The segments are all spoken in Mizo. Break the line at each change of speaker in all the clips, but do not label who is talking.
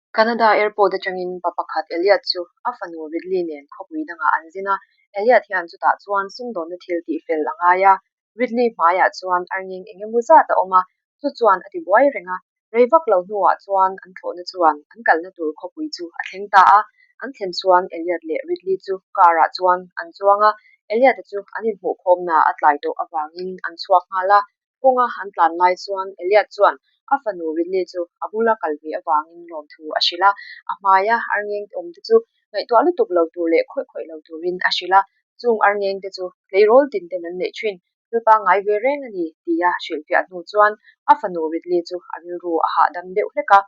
Canada Airport atangin pa pakhat Elliot chu a fanu Ridley nen khawpui dangah an zin a. Elliot hian chutah chuan sumdawnna thil tihfel a ngai a. Ridley hmaiah chuan arngeng eng emaw zat a awm a, chu chuan a ti buai reng a. Rei vak lo hnuah chuan an thlawhna chuan an kalna tur khawpui chu a thleng ta a. An thlen chuan Elliot leh Ridley chu car-ah chuan an chuang a. Elliot-a chu an inhmuhkhawmna a tlai tawh avangin an chhuak nghal a. Kawnga an tlan lai chuan Elliot chuan a fanu Ridley chu a bula kal ve avangin lawmthu a hrilh a, a hmaia arngeng awm te chu ngaihtuah lutuk lo tur leh khawih khawih lo turin a hrilh a, chung arngeng te chu tleirawl tin ten an neih thin, thil pangngai ve reng a ni tia hrilhfiah hnu chuan a fanu Ridley chu a rilru a hahdam deuh hlek a.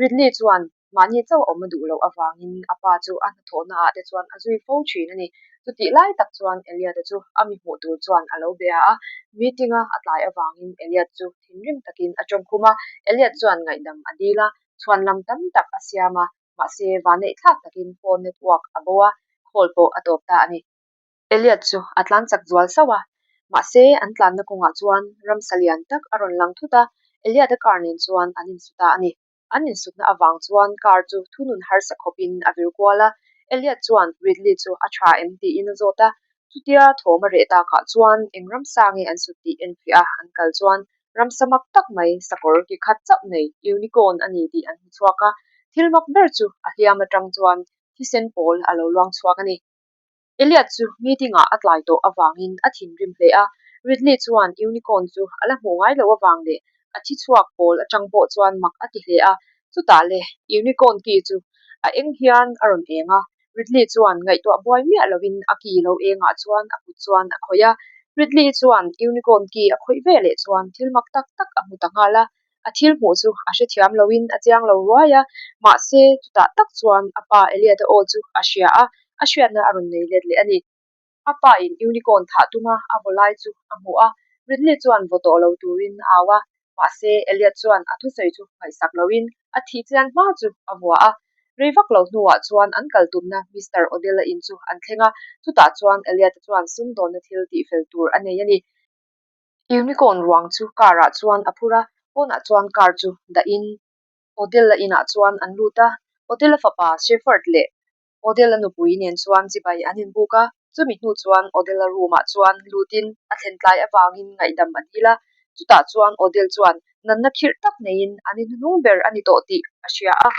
Ridley chuan Mahni chauh a awm a duh loh avangin a pa chu a hnathawhna ah te chuan a zui fo thin a ni. Chutih lai tak chuan Elliot-a chu a mi hmuh tur chuan a lo bia a, meeting a a tlai avangin Elliot chu thinrim takin a tawngkhum a, Elliot chuan ngaihdam a dil a, chhuan lam tam tak a siam a, mahse vanneih thlak takin phone network a bo a, call pawh a tawp ta a ni. Elliot chu a tlan chak zual sauh a, mahse an tlanna kawngah chuan ramsa lian tak a rawn lang thut a, Elliot-a car nen chuan an insu ta a ni. An insutna avang chuan car chu thunun harsa khawpin a vir kual a, Elliot chuan Ridley chu a tha em tiin a zawt a, chutia thawm a reh takah chuan eng ramsa nge an sut tih enfiah a an kal chuan ramsa mak tak mai sakawr ki khat chauh nei unicorn a ni tih an hmu chhuak a, thil mak ber chu a hliam atang chuan thisen pawl a lo luang chhuak a ni. Elliot chu meeting-ah a tlai tawh avangin a thinrim hle a, Ridley chuan unicorn chu a la hmuh ngai loh avang leh a thi chhuak pawl atang pawh chuan mak a ti hle a, chutah le unicorn ki chu a eng hian a rawn eng a, Ridley chuan ngaihtuah buai miah lovin a ki lo engah chuan a kut chuan a khawih a, Ridley chuan unicorn ki a khawih ve leh chuan thil mak tak tak a hmu ta nghal a, A thil hmuh chu a hrethiam loin a chiang lo ruai a, mahse chutah tak chuan a pa Elliot-a aw chu a hria a, a hriatna a rawn nei let leh a ni. A pa in unicorn thah tuma a vaw lai chu a hmu a, Ridley chuan vaw tawh lo turin a au a, mahse Elliot chuan a thusawi chu ngaihsak loin a thih chian hma chu a vua a. Rei vak lo hnuah chuan an kal tumna Mister Odell-a in chu an thleng a, chutah chuan Elliot-a chuan sumdawnna thil tihfel tur a nei a ni. Unicorn ruang chu car ah chuan a phur a, pawnah chuan car chu dah in Odell-a inah chuan an lut a, Odell-a fapa Shepherd leh Odell-a nupui nen chuan chibai an inbuk a, chumi hnu chuan Odell-a room ah chuan lut in a thlen tlai avangin ngaihdam a dil a, chutah chuan Odell chuan natna khirh tak neiin an inhnuhnung ber a ni tawh tih a hria a.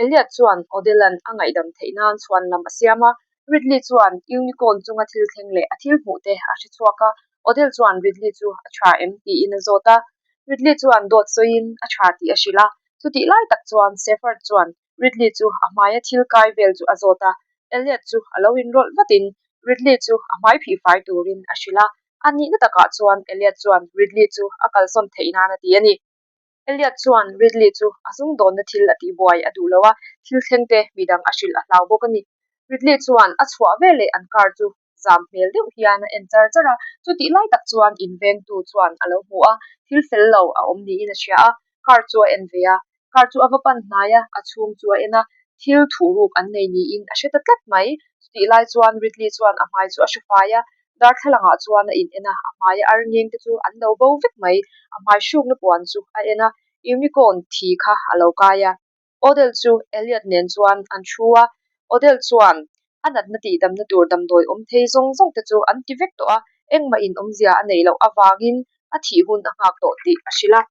Elliot chuan Odell-a'n a ngaihdam theih nan chhuan lam a siam a, Ridley chuan Unicorn chunga thil thleng leh a thil hmuh te a hre chhuak a, Odell chuan Ridley chu a tha em tiin a zawt a, Ridley chuan dawt sawiin a tha tih a hrilh a, chutih lai tak chuan Shepherd chuan Ridley chu a hmaia thil kai vel chu a zawt a, Elliot chu a lo inrawlh vatin Ridley chu a hmai phih fai turin a hrilh a, a nihna takah chuan Elliot chuan Ridley chu a kalsawn theih nan a ti a ni. Elliot chuan Ridley chu a sumdawnna thil a tihbuai a duh lo a, thil thleng te midang a hrilh a hlau bawk a ni. Ridley chuan a chhuah veleh an car chu zam hmel deuh hian a en char char a, chutih lai tak chuan invengtu chuan a lo hmu a, thil fel lo a awm niin a hria a, car chu a en ve a, car chu a va pan hnai a, a chhung chu a en a, thil thuhruk an nei niin a hre ta tlat mai. Chutih lai chuan Ridley chuan a hmai chu a hru fai a, Darthlalangah chuan a in en a, a hmaia ar ngeng te chu an lo bo vek mai. A hmai hrukna puan chu a en a, unicorn thi kha a lo kai a. Odell chu Elliot nen chuan an thu a, Odell chuan a natna tihdamna tur damdawi awm thei zawng zawng te chu an ti vek tawh a, engmah in awmzia a neih loh avangin a thih hun a nghak tawh tih a hrilh a.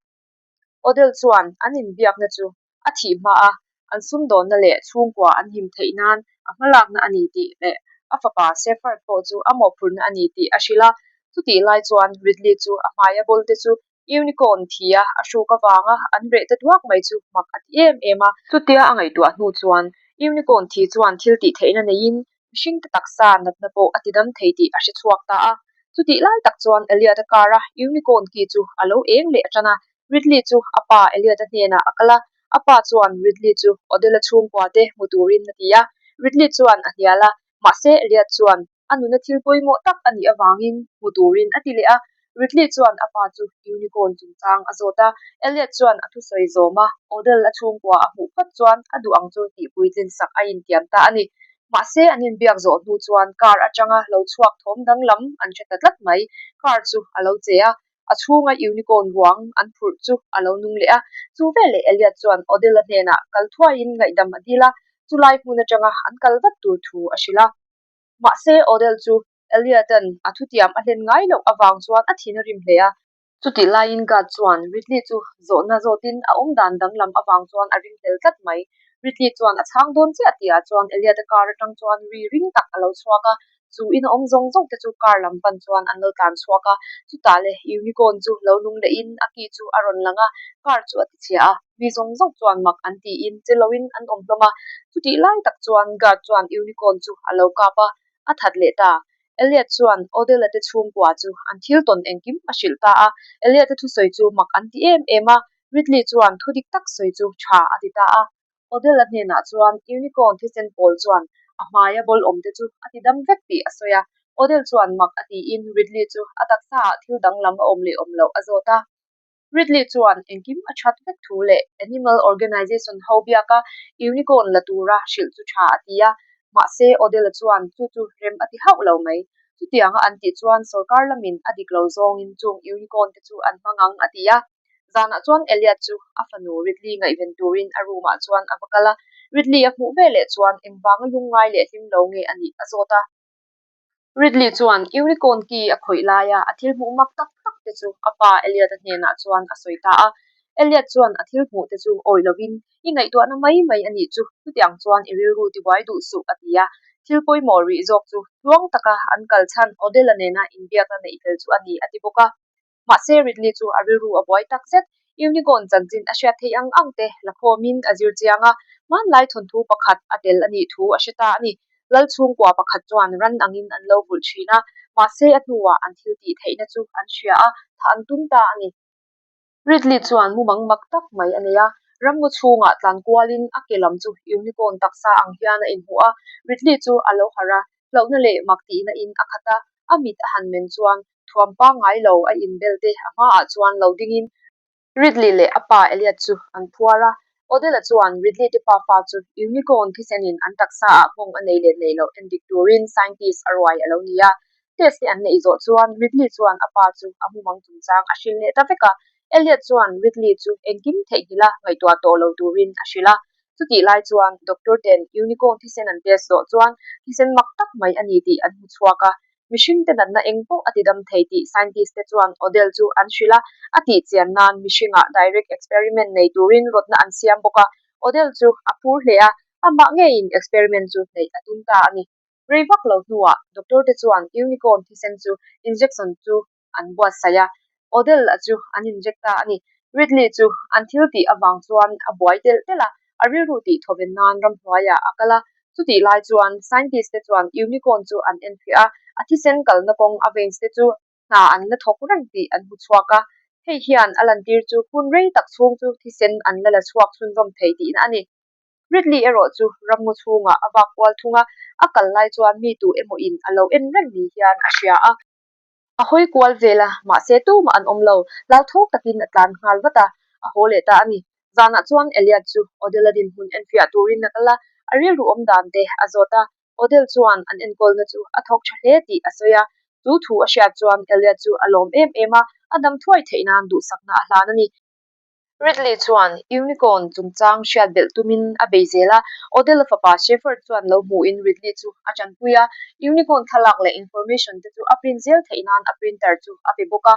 Odell chuan an inbiakna chu a thih hma a, an sumdawnna leh chhungkua an him theih nan a hmalakna a ni tih leh a fapa Shepherd pawh chu a mawhphurhna a ni tih a hrilh a. Chutih lai chuan Ridley chu a hmaia bawlte chu unicorn thi a a hruk avanga an reh ta duak mai chu mak a ti em em a. Chutia a ngaihtuah hnu chuan unicorn thi chuan thil tih theihna neiin mihringte taksa natna pawh a tidam thei tih a hre chhuak ta a. Chutih lai tak chuan Elliot-a car-a unicorn ki chu a lo eng leh a tan a, Ridley chu a pa Elliot-a hnenah a kal a, a pa chuan Ridley chu Odell-a chhungkua te hmu turin a ti a. Ridley chuan a hnial a, mahse Elliot chuan a nuna thil pawimawh tak a nih avangin hmu turin a ti leh a. Ridley chuan a pa chu unicorn chungchang a zawt a, Elliot chuan a thusawi zawm a, Odell-a chhungkua a hmuh phawt chuan a duh ang chu tihpuitlin sak a intiam ta a ni. Mahse an inbiak zawh hnu chuan car atanga lo chhuak thawm danglam an hre ta tlat mai, car chu a lo che a. A chhunga unicorn ruang an phurh chu a lo nung leh a. Chu veleh Elliot chuan Odell-a hnenah kal thuaiin ngaihdam a dil a, chulai hmun atanga an kal vat tur thu a hrilh a. Mahse, Odell chu Elliot-a'n a thutiam a hlen ngai loh avang chuan a thin a rim hle a. Chutih laiin Guard chuan Ridley chu zawhna zawtin a awmdan danglam avang chuan a ringhlel tlat mai. Ridley chuan a chhang dawn chiah tihah chuan Elliot-a car atang chuan ri ring tak a lo chhuak a, chu in a awm zawng zawng te chu car lam pan chuan an lo tlan chhuak a. Chutah le Unicorn chu lo nung lehin a ki chu a rawn lang a, car chu a ti chhia a. Mi zawng zawng chuan mak an tiin che loin an awm hlawm a. Chutih lai tak chuan Guard chuan Unicorn chu a lo kap a, a that leh ta. Elliot chuan Odell-a te chhungkua chu an thil tawn engkim a hrilh ta a. Elliot-a thusawi chu mak an ti em em a, Ridley chuan thu dik tak sawi chu tha a ti ta a. Odell-a hnenah chuan Unicorn thisen pawl chuan a hmaia bawl awm te chu a ti dam vek tih a sawi a. Odell chuan mak a tiin Ridley chu a taksaah thil danglam a awm leh awm loh a zawt a. Ridley chuan engkim a that vek thu leh Animal Organization ho biaka Unicorn la tura hrilh chu tha a ti a, mahse Odell-a chuan chu chu rem a ti hauh lo mai. Chutianga an tih chuan sorkar lamin a dik lo zawngin chung Unicorn te chu an hmang ang a ti a. Zanah chuan Elliot chu a fanu Ridley ngaihven turin a room ah chuan a va kal a, Ridley a hmuh veleh chuan engvanga lungngai leh hlim lo nge a nih a zawt a. Ridley chuan Unicorn ki a khawih laia a thil hmuh mak tak tak te chu a pa Elliot-a hnenah chuan a sawi ta a. Elliot chuan a thil hmuh te chu awih lovin, I ngaihtuahna mai mai a nih chu, chutiang chuan i rilru tibuai duh suh, a ti a. Thil pawimawh rih zawk chu tluang taka an kal chhan Odell-a nena inbiakna neih fel chu a ni, a ti bawk a. Mahse, Ridley chu a rilru a buai tak zet. Unicorn chanchin a hriat theih ang ang te la khawmin a zir chiang a, hmanlai thawnthu pakhat a tel a nih thu a hre ta a ni. Lal chhungkua pakhat chuan ran angin an lo vulh thin a, mahse a hnuah an thil tih theihna chu an hria a, thah an tum ta a ni. Ridley chuan mumang mak tak mai a nei a, ramngaw chhungah tlan kualin a ke lam chu unicorn taksa ang hian a inhmuh a, Ridley chu a lo harh a, hlauhna leh mak tihna in a khat a, a mit a han men chuan thuam pangngai lo a inbel te a hmaah chuan lo dingin Ridley leh a pa Elliot chu an phuar a. Odell-a chuan Ridley te pafa chu unicorn thisenin an taksaah nghawng a nei leh nei loh endik turin scientist a ruai a lo ni a. Test te an neih zawh chuan Ridley chuan a pa chu a mumang chungchang a hrilh leh ta vek a. Elliot chuan Ridley chu engkim theihnghilh a ngaihtuah tawh lo turin a hrilh a. Chutih lai chuan doctor ten unicorn thisen an test zawh chuan thisen mak tak mai a ni tih an hmu chhuak a. Mihring te natna eng pawh a tidam thei tih scientist te chuan Odell chu an hrilh a, a tih chian nan mihringah direct experiment nei turin rawtna an siam bawk a. Odell chu a phur hle a, amah ngeiin experiment chu neih a tum ta a ni. Rei vak lo hnuah doctor te chuan unicorn thisen chu injection chu an buatsaih a, Odell a chu an inject ta a ni. Ridley chu an thil tih avang chuan a buai telh telh a, a rilru tih thawven nan ramhnuaiah a kal a. Chutih lai chuan scientist te chuan unicorn chu an enfiah a, a thisen kalna kawng a veins te chu hna an la thawk reng tih an hmu chhuak a. Hei hian a lantir chu hun rei tak chhung chu thisen an la la chhuak chhunzawm thei tihna a ni. Ridley erawh chu ramngaw chhungah a vak kual thung a, a kal lai chuan mi tu emaw in a lo en reng ni hian a hria a. A hawi kual vel a, mahse tumah an awm lo. Hlauthawk takin a tlan nghal vat a, a haw leh ta a ni. Zanah chuan Elliot chu Odell-a dinhmun enfiah turin a kal a, a rilru awm dan te a zawt a. Odell chuan an enkawlna chu a thawk tha hle tih a sawi a. Chu thu a hriat chuan Elliot chu a lawm em em a, a dam thuai theih nan duhsakna a hlan a ni. Ridley chuan Unicorn chungchang hriat belh tumin a bei zel a, Odell-a fapa Shepherd chuan lo hmuhin Ridley chu a tanpui a, Unicorn thlalak leh information te chu a print zel theih nan a printer chu a pe bawk a.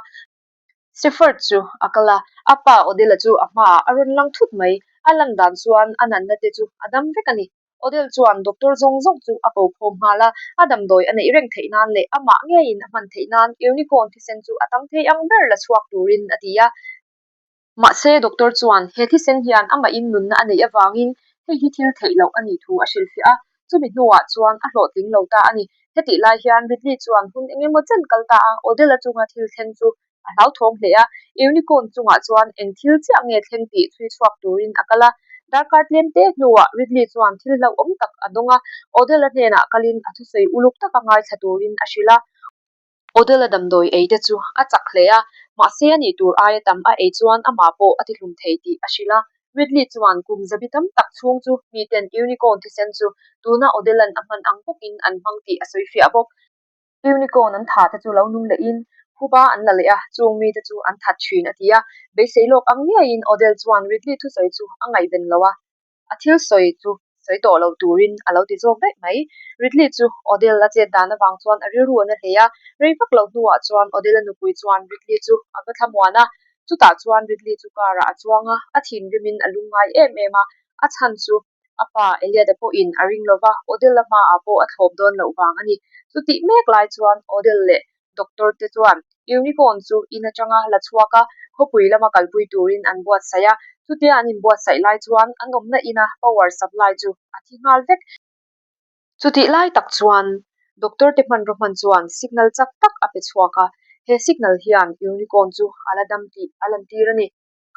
Shepherd chu a kal a, a pa Odell-a chu a hmaah a rawn lang thut mai, a lan dan chuan a natna te chu a dam vek a ni. Odell chuan doctor zawng zawng chu a ko khawm nghal a, a damdawi a neih reng theih nan leh amah ngeiin a hman theih nan Unicorn thisen chu a tam thei ang ber la chhuak turin a ti a. Mahse, doctor chuan he thisen hian amahin nunna a neih avangin hei hi thil theih loh a nih thu a hrilhfiah a, chumi hnuah chuan a hlawhtling lo ta a ni. Hetih lai hian Ridley chuan hun eng emaw chen kal ta a, Odell-a chunga thil thleng chu a hlauthawng hle a, Unicorn chungah chuan eng thil chiah nge thleng tih chhui chhuak turin a kal a. Darkar tlem te hnuah Ridley chuan thil hlauhawm tak a dawng a, Odell-a hnenah kalin a thusawi uluk taka ngaithla turin a hrilh a. Odell-a damdawi ei te chu a chak hle a, mahse a nih tur aia tam a ei chuan amah pawh a tihlum thei tih a hrilh a. Ridley chuan kum zabi tam tak chhung chu miten Unicorn thisen chu tuna Odell-a'n a hman ang bawkin an hmang tih a sawi fiah bawk. Unicorn an thah te chu lo nung lehin Phuba an la leh a, chung mite chu an that thin, a ti a. Beisei lawk ang ngeiin Odell chuan Ridley thusawi chu a ngaihven lo a, a thil sawi chu sawi tawh lo turin a lo ti zawk daih mai. Ridley chu Odell a chet dan avang chuan a rilru a na hle a, rei vak lo hnuah chuan Odell-a nupui chuan Ridley chu a va thlamuan a, chutah chuan Ridley chu car-ah a chuang a, a thinrimin a lungngai em em a, a chhan chu a pa Elliot-a pawhin a ring lova, Odell-a hmaah pawh a thlawp dawn loh vang a ni. Chutih mek lai chuan Odell leh Doctor te chuan Unicorn chu in atanga la chhuak a, khawpui lama kalpui turin an buatsaih a. Chutia an inbuatsaih lai chuan an awmna ina power supply chu a thi nghal vek. Chutih lai tak chuan Doctor te hmanraw hman chuan signal chak tak a pe chhuak a, he signal hian Unicorn chu a la dam tih a lantir a ni.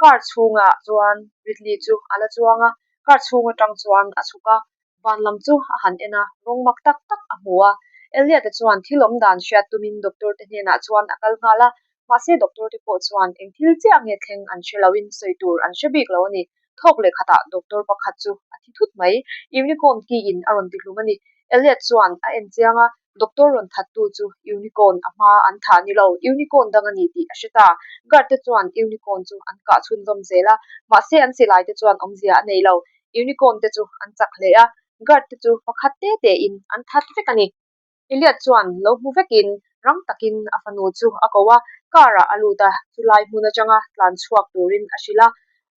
Car chhungah chuan Ridley chu a la chuang a, car chhung atang chuan a chhuk a, van lam chu a han en a, rawng mak tak tak a hmu a. Elliot-a chuan thil awm dan hriat tumin doctor te hnenah chuan a kal nghal a, mahse doctor te pawh chuan eng thil chiah nge thleng an hre loin sawi tur an hre bik lo a ni. Thawk leh khatah doctor pakhat chu a thi thut mai, unicorn ki in a rawn ti hlum a ni. Elliot chuan a en chiang a, Doctor rawn thattu chu Unicorn a hma an thah ni lo, Unicorn dang a ni tih a hre ta. Guard te chuan Unicorn chu an kah chhunzawm zel a, mahse an silai te chuan awmzia a nei lo. Unicorn te chu an chak hle a, guard te chu pakhat te te in an that vek a ni. Elliot chuan lo hmu vekin rang takin a fanu chu a ko a, car ah a lut a, chulai hmun atanga tlan chhuak turin a hrilh a.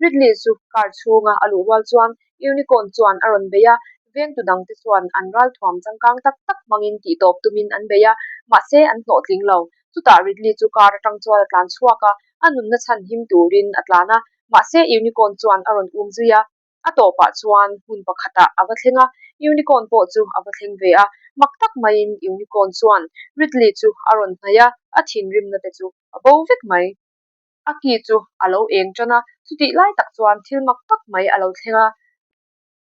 Ridley chu car chhunga a luh rual chuan Unicorn chuan a rawn bei a, vengtu dangte chuan an ralthuam changkang tak tak hmangin tihtawp tumin an bei a, mahse an hlawhtling lo. Chutah Ridley chu car atang chuan a tlan chhuak a, a nunna chhan him turin a tlan a, mahse Unicorn chuan a rawn um zui a. A tawpah chuan hmun pakhatah a va thleng a, Unicorn pawh chu a va thleng ve a, mak tak maiin Unicorn chuan Ridley chu a rawn hnaih a, a thinrimna te chu a bo vek mai. A ki chu a lo eng tan a, chutih lai tak chuan thil mak tak mai a lo thleng a.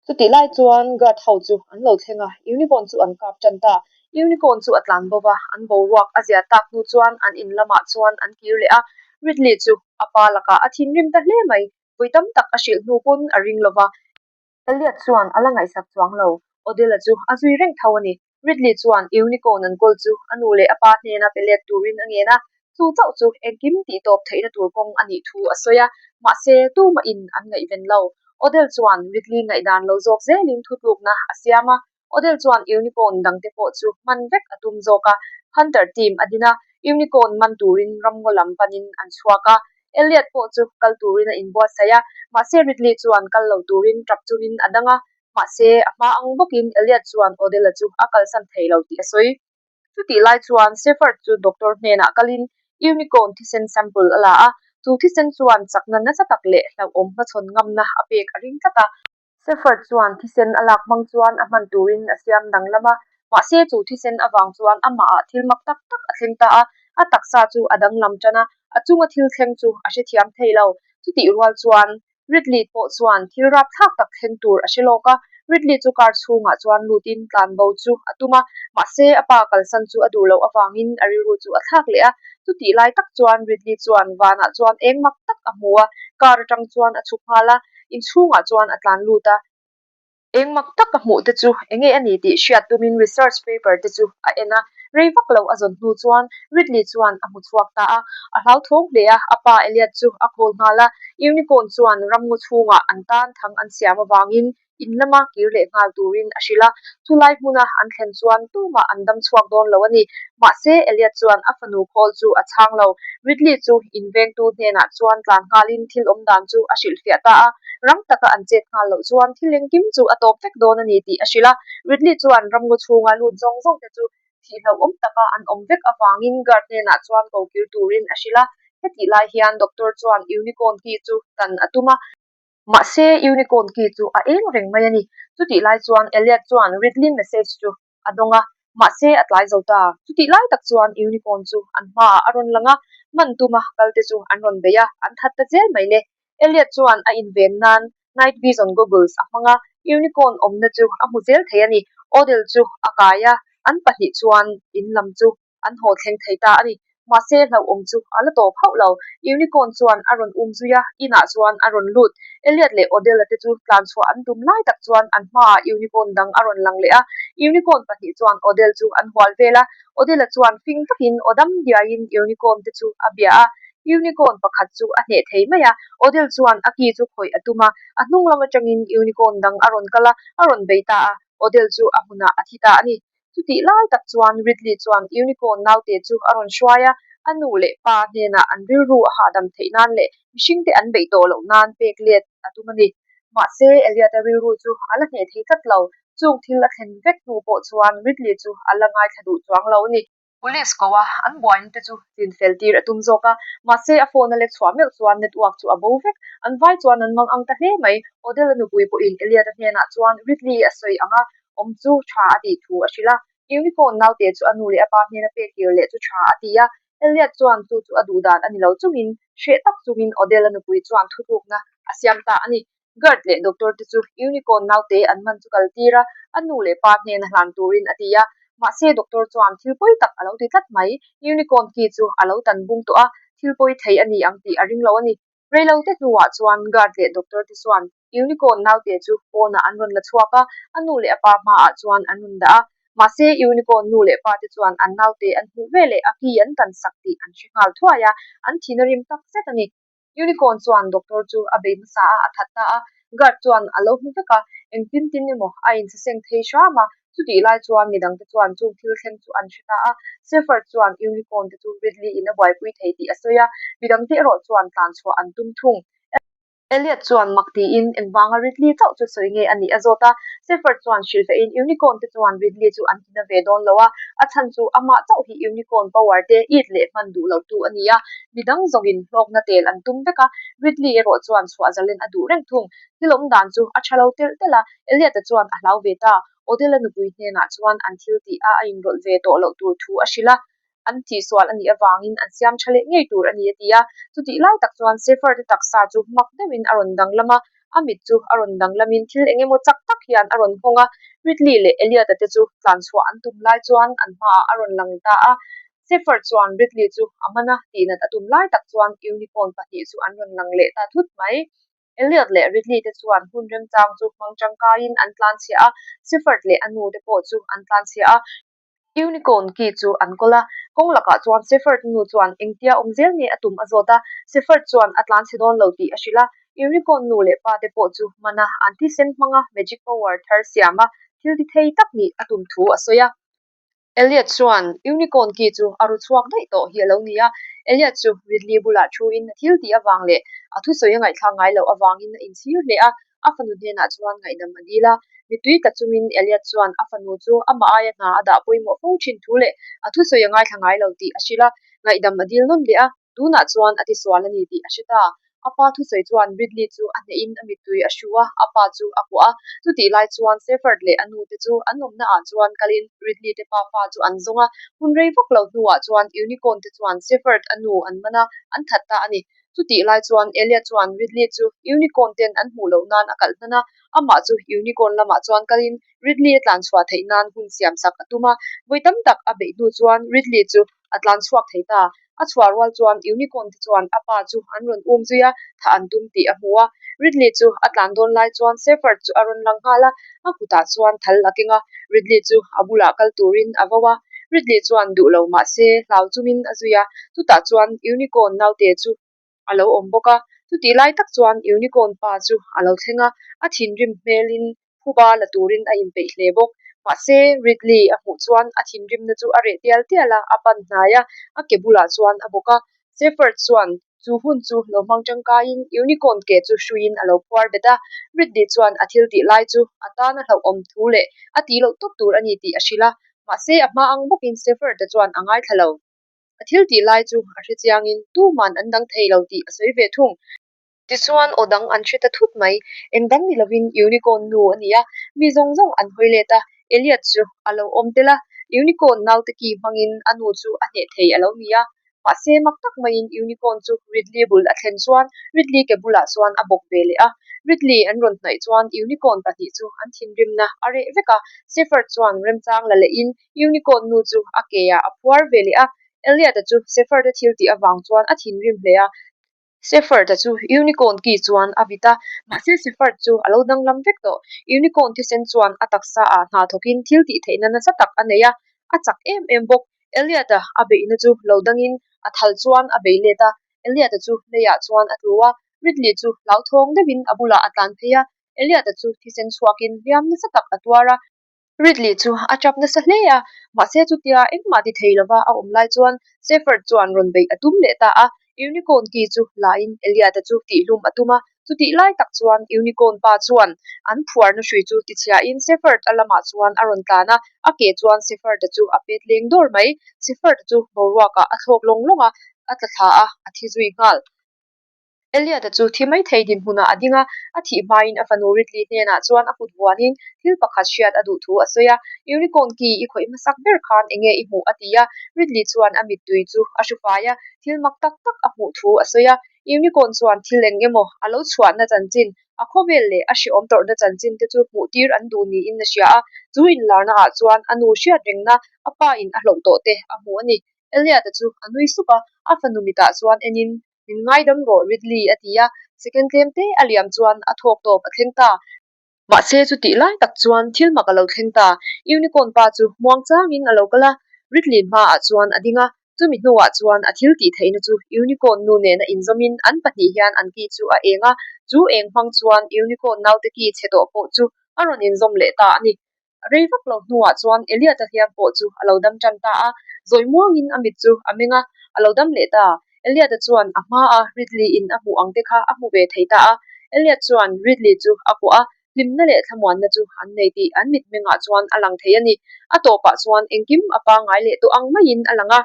Chutih lai chuan guard ho chu an lo thleng a, unicorn chu an kap tan ta. Unicorn chu a tlan bo va, an boruak a zia tak hnu chuan an in lamah chuan an kir leh a. Ridley chu a pa lakah a thinrim ta hle mai, vawi tam tak a hrilh hnu pawn a ring lo va. Elliot chuan a la ngaihsak chuang lo, Odella chu a zui reng tho a ni. Ridley chuan Unicorn an kawl chu a nu leh a pa hnena pe let turin a ngen a, chu chauh chu engkim tihtawp theihna tur kawng a nih thu a sawi a, mahse tumahin an ngaihven lo. Odell chuan Ridley ngaihdan lo zawk zelin thutlukna a siam a, Odell chuan Unicorn dangte pawh chu hman vek a tum zawk a, Hunter team a din a, Unicorn man turin ramngaw lam panin an chhuak a, Elliot pawh chu kal turin a inbuatsaih a, mahse Ridley chuan kal lo turin tap chungin a dang a, Mahse, a hma ang bawkin Elliot chuan Odella chu a kalsan thei lo tih a sawi. Chutih lai chuan Shepherd chu doctor hnenah kalin unicorn thisen sample a la a, chu thisen chuan chakna nasa tak leh hlauhawm hmachhawn ngamna a pek a ring tlat a. Shepherd chuan thisen a lak hmang chuan a hman turin a siam danglam a, mahse chu thisen avang chuan amahah thil mak tak tak a thleng ta a, a taksa chu a danglam tan a, a chunga thil thleng chu a hrethiam thei lo. Chutih rual chuan Ridley pawh chuan thil rapthlak tak thleng tur a hre lawk a, Ridley chu car chhungah chuan lutin tlan bo chu a tum a, mahse a pa kalsan chu a duh loh avangin a rilru chu a thlak leh a. Chutih lai tak chuan Ridley chuan vanah chuan eng mak tak a hmu a, car atang chuan a chhuk nghal a, inchhungah chuan a tlan lut a. Eng mak tak a hmuh te chu eng nge a ni tih hriat tumin research paper te chu a en a, rei vak lo a zawn hnu chuan Ridley chuan a hmu chhuak ta a. A hlauthawng hle a, a pa Elliot chu a call nghal a, Unicorn chuan ramngaw chhungah an tan thang an siam avangin in lama kir leh nghal turin a hrilh a, chulai hmuna an thlen chuan tumah an dam chhuak dawn lo a ni. Mahse, Elliot chuan a fanu call chu a chhang lo. Ridley chu invengtu hnenah chuan tlan nghalin thil awm dan chu a hrilhfiah ta a, rang taka an chet nghal loh chuan thil engkim chu a tawp vek dawn a ni tih a hrilh a. Ridley chuan ramngaw chhunga lut zawng zawng te chu thihhlauhawm taka an awm vek avangin guard hnenah chuan ko kir turin a hrilh a. Hetih lai hian doctor chuan unicorn ki chu tan a tum a. Mahse, unicorn ki chu a eng reng mai a ni. Chutih lai chuan Elliot chuan Ridley message chu a dawng a, mahse a tlai zo ta. Chutih lai tak chuan unicorn chu an hmaah a rawn lang a, man tuma kal te chu an rawn bei a, an that ta zel mai le. Elliot chuan a inven nan night vision goggles a hmang a, unicorn awmna chu a hmu zel thei a ni. Odell chu a kai a, an pahnih chuan in lam chu an haw thleng thei ta a ni. Mahse, hlauhawm chu a la tawp hauh lo. Unicorn chuan a rawn um zui a, inah chuan a rawn lut. Elliot leh Odella te chu tlan chhuah an tum lai tak chuan an hmaah unicorn dang a rawn lang leh a. Unicorn pahnih chuan Odell chu an hual vel a, Odell-a chuan fing takin aw dam diaiin Unicorn te chu a bia a. Unicorn pakhat chu a hneh thei mai a, Odell chuan a ki chu khawih a tum a, a hnung lam atangin Unicorn dang a rawn kal a, a rawn bei ta a, Odell chu a hmunah a thi ta a ni. Chutih lai tak chuan Ridley chuan Unicorn naute chu a rawn hruai a, a nu leh pa hnenah an rilru a hahdam theih nan leh mihringte an beih tawh loh nan pek let a tum a ni. Mahse, Elliot-a rilru chu a la hneh thei tlat lo. Chung thil a thlen vek hnu pawh chuan Ridley chu a la ngaithla duh chuang lo a ni. Police ko a, an buaina te chu chin fel tir a tum zawk a, mahse a phone a lek chhuah meuh chuan network chu a bo vek. An vai chuan an mang ang ta hle mai. Odell-a nupui pawhin Elliot-a hnenah chuan Ridley a sawi ang a, awm chu tha a tih thu a hrilh a. Unicorn naute chu a nu leh a pa hnena pek tir leh chu tha a ti a. Elliot chuan chu chu a duh dan a ni lo chungin, hreh tak chungin Odell-a nupui chuan thutlukna a siam ta a ni. Guard leh doctor te chu Unicorn naute an man chu kal tir a, a nu leh pa hnena hlan turin a ti a. Mahse doctor chuan thil pawi tak a lo ti tlat mai. Unicorn ki chu a lo tan bung tawh a, thil pawi thei a ni ang tih a ring lo a ni. Reilote hnuah chuan guard leh doctor te chuan Unicorn naute chu pawnah an rawn la chhuak a, a nu leh a pa hmaah chuan an rawn dah a. Mahse Unicorn nu leh pa te chuan an naute an hmuh veleh a ki an tan sak tih an hre nghal thuai a, an thin a rim tak zet a ni. Unicorn chuan doctor chu a bei hmasa a, a that ta a. Guard chuan a lo hmu vek a, engtin tin emaw a insaseng thei hram a. Chutih lai chuan midangte chuan chung thil thleng chu an hre ta a. Shepherd chuan Unicorn te chu Ridley in a buaipui thei tih a sawi a, midangte erawh chuan tlan chhuah an tum thung. Elliot chuan mak tiin engvanga Ridley chauh chu sawi nge a nih a zawt a. Shepherd chuan hrilhfehin Unicorn te chuan Ridley chu an tina ve dawn lo a, a chhan chu amah chauh hi Unicorn power te it leh hman duh lo tu a ni a, midang zawngin hlawkna tel an tum vek a, Ridley erawh chuan chhuah zalen a duh reng thung. Thil awm dan chu a tha lo telh telh a, Elliot-a chuan a hlau ve ta. Odell-a nupui hnenah chuan an thil tih a a inrawlh ve tawh loh tur thu a hrilh a, an tihsual a nih avangin an siam tha leh ngei tur a ni a ti a. Chutih lai tak chuan Shepherd-a taksa chu mak deuhin a rawn danglam a, a mit chu a rawn danglamin thil eng emaw chak tak hian a rawn nghawng a. Ridley leh Elliot-a te chu tlanchhuah an tum lai chuan an hmaah a rawn lang ta a. Shepherd chuan Ridley chu a man a, tihnat a tum lai tak chuan unicorn pahnih chu an rawn lang leh ta thut mai. Elliot leh Ridley te chuan hun remchang chu hmang tangkaiin an tlanchhia a, Shepherd leh a nu te pawh chu an tlanchhia a. Unicorn ki chu an kawl a, kawng lakah chuan Shepherd nu chuan engtia awm zel nge a tum a zawt a, Shepherd chuan a tlanchhe dawn lo tih a hrilh a. Unicorn nu leh pa te pawh chu hman a, an thisen hmanga magic power thar siam a, thil ti thei tak nih a tum thu a sawi a. Elliot chuan Unicorn ki chu a ru chhuak daih tawh hi a lo ni a. Elliot chu Ridley bulah thuin a thil tih avang leh a thusawi a ngaihthlak ngai loh avangin a inchhir hle a, a fanu hnenah chuan ngaihdam a dil a. Mittui tla chungin Elliot chuan a fanu chu amah aia hna a dah pawimawh fo thin thu leh a thusawi a ngaithla ngai lo tih a hrilh a, ngaihdam a dil nawn leh a. Tunah chuan a tisual a ni tih a hre ta. A pa thusawi chuan Ridley chu a hnehin a mittui a hru a, a pa chu a kuah a. Chutih lai chuan Shepherd leh a nu te chu an awmna ah chuan kalin Ridley te pa fa chu an zawng a. Hun rei vak lo hnuah chuan Unicorn te chuan Shepherd a nu an man a, an that ta a ni. Chutih lai chuan Elliot chuan Ridley chu Unicorn ten an hmuh loh nan a kalh hnan a, amah chu Unicorn lamah chuan kalin Ridley a tlan chhuah theih nan hun siam sak a tum a. Vawi tam tak a beih hnu chuan Ridley chu a tlan chhuak thei ta. A chhuah rual chuan Unicorn te chuan a pa chu an rawn um zui a, thah an tum tih a hmu a. Ridley chu a tlan dawn lai chuan Shepherd chu a rawn lang nghal a, a kutah chuan thal a keng a. Ridley chu a bulah kal turin a vo a. Ridley chuan duh lo mah se hlau chungin a zui a, chutah chuan Unicorn naute chu a lo awm bawk a. Chutih lai tak chuan Unicorn pa chu a lo thleng a, a thinrim hmelin phuba la turin a inpeih hle bawk. Mahse, Ridley a hmuh chuan a thinrimna chu a reh tial tial a, a pan hnai a, a ke bulah chuan a bawk a. Shepherd chuan chu hun chu lo hmang tangkaiin Unicorn ke chu hruiin a lo phuar bet a. Ridley chuan a thil tih lai chu a tan a hlauhawm thu leh a tih loh tawp tur a ni tih a hrilh a. Mahse, a hma ang bawkin Shepherd-a chuan a ngaithla lo. A thil tih lai chu a hre chiangin tuman an dang thei lo tih a sawi ve thung. Tichuan aw dang an hre ta thut mai. Eng dang ni lovin Unicorn nu a ni a, mi zawng zawng an hawi let a, Elliot chu a lo awm tel a, Unicorn naute ki hmangin a nu chu a hneh thei a lo ni a. Mahse mak tak maiin Unicorn chu Ridley bul a thlen chuan Ridley ke bulah chuan a bawk ve leh a. Ridley an rawn hnaih chuan Unicorn pahnih chu an thinrimna a reh vek a, Shepherd chuan remchang la lehin Unicorn nu chu a ke ah a phuar ve leh a. Elliot-a chu Shepherd-a thil tih avang chuan a thinrim hle a. Shepherd-a chu Unicorn ki chuan a vit a, mahse Shepherd chu a lo danglam vek tawh. Unicorn thisen chuan a taksa ah hna thawkin thil tih theihna nasa tak a nei a, a chak em em bawk. Elliot-a a beihna chu lo dangin a thal chuan a bei let a, Elliot-a chu leiah chuan a tlu a, Ridley chu hlauthawng deuhin a bulah a tlan phei a, Elliot-a chu thisen chhuakin hliam nasa tak a tuar a. Ridley chu a tap nasa hle a, mahse chutia engmah ti thei lova a awm lai chuan Shepherd chuan rawn beih a tum leh ta a, Unicorn ki chu lain Elliot-a chu tihhlum a tum a, chutih lai tak chuan Unicorn pa chuan an phuarna hrui chu tichhiahin Shepherd-a lamah chuan a rawn tlan a, a ke chuan Shepherd-a chu a pet leng dawr mai. Shepherd-a chu boruakah a thlawk lawng lawng a, a tla thla a, a thi zui nghal. Elliot-a chu thi mai thei dinhmunah a ding a, a thih hmain a fanu Ridley hnenah chuan a kut vuanin thil pakhat hriat a duh thu a sawi a, Unicorn ki i khawih hmasak ber khan enge i hmuh? a ti a, Ridley chuan a mittui chu a hru fai a, thil mak tak tak a hmuh thu a sawi a, Unicorn chuan thil eng emaw a lo chhuahna chanchin, a khawvel leh a hrehawm tawrhna chanchin te chu hmuh tir an duh niin a hria a, chu inlarna ah chuan a nu hriat rengna a pa in a hloh tawh te a hmu a ni. Elliot-a chu a nui sup a, a fanu mitah chuan enin Min ngaidam rawh Ridley a ti a, second tlem te a liam chuan a thawk tawp a thleng ta. Mahse chutih lai tak chuan thil mak a lo thleng ta, Unicorn pa chu muang changin a lo kal a, Ridley hmaah chuan a ding a, chumi hnuah chuan a thil tih theihna chu Unicorn nu nena inzawmin an pahnih hian an ki chu a eng a, chu eng hmang chuan Unicorn naute ki chhe tawh pawh chu a rawn inzawm leh ta a ni. Rei vak lo hnuah chuan Elliot-a hliam pawh chu a lo dam tan ta a, zawi muangin a mit chu a meng a, a lo dam leh ta. Elliot-a chuan a hmaa Ridley-in a hmuh ang te kha a hmu ve thei ta a. Elliot chuan Ridley chu a kuah a, hlimna leh thlamuanna chu an nei tih an mitmengah chuan a lang thei a ni. A tawpah chuan engkim a pangngai leh tawh ang maiin a lang a.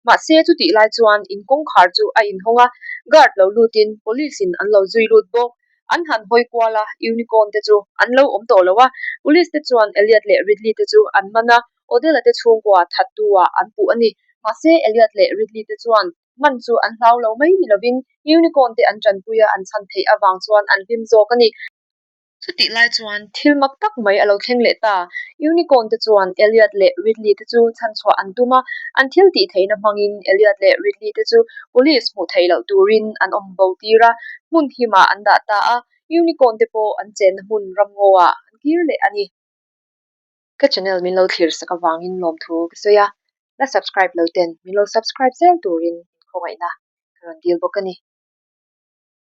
Mahse chutih lai chuan in kawngkhar chu a inhawng a, guard lo lutin police in an lo zui lut bawk. An han hawi kual a, unicorn te chu an lo awm tawh lo a, police te chuan Elliot leh Ridley te chu an man a, Odell-a te chhungkua thattu ah an puh a ni. Mahse Elliot leh Ridley te chuan man chu an hlau lo mai ni lovin unicorn te an tanpui a an chhan theih avang chuan an hlim zawk a ni. Chutih lai chuan thil mak tak mai a lo thleng leh ta. Unicorn te chuan Elliot leh Ridley te chu chhanchhuah an tum a, an thil tih theihna hmangin Elliot leh Ridley te chu police hmuh theih loh turin an awm bo tir a, hmun himah an dah ta a, Unicorn te pawh an chenna hmun ramngaw-ah an kir leh a ni. Ka channel min lo thlir sak avangin lawmthu ka sawi a, la subscribe lo ten min lo subscribe zel turin inkhawngaihna ka rawn dil bawk a ni.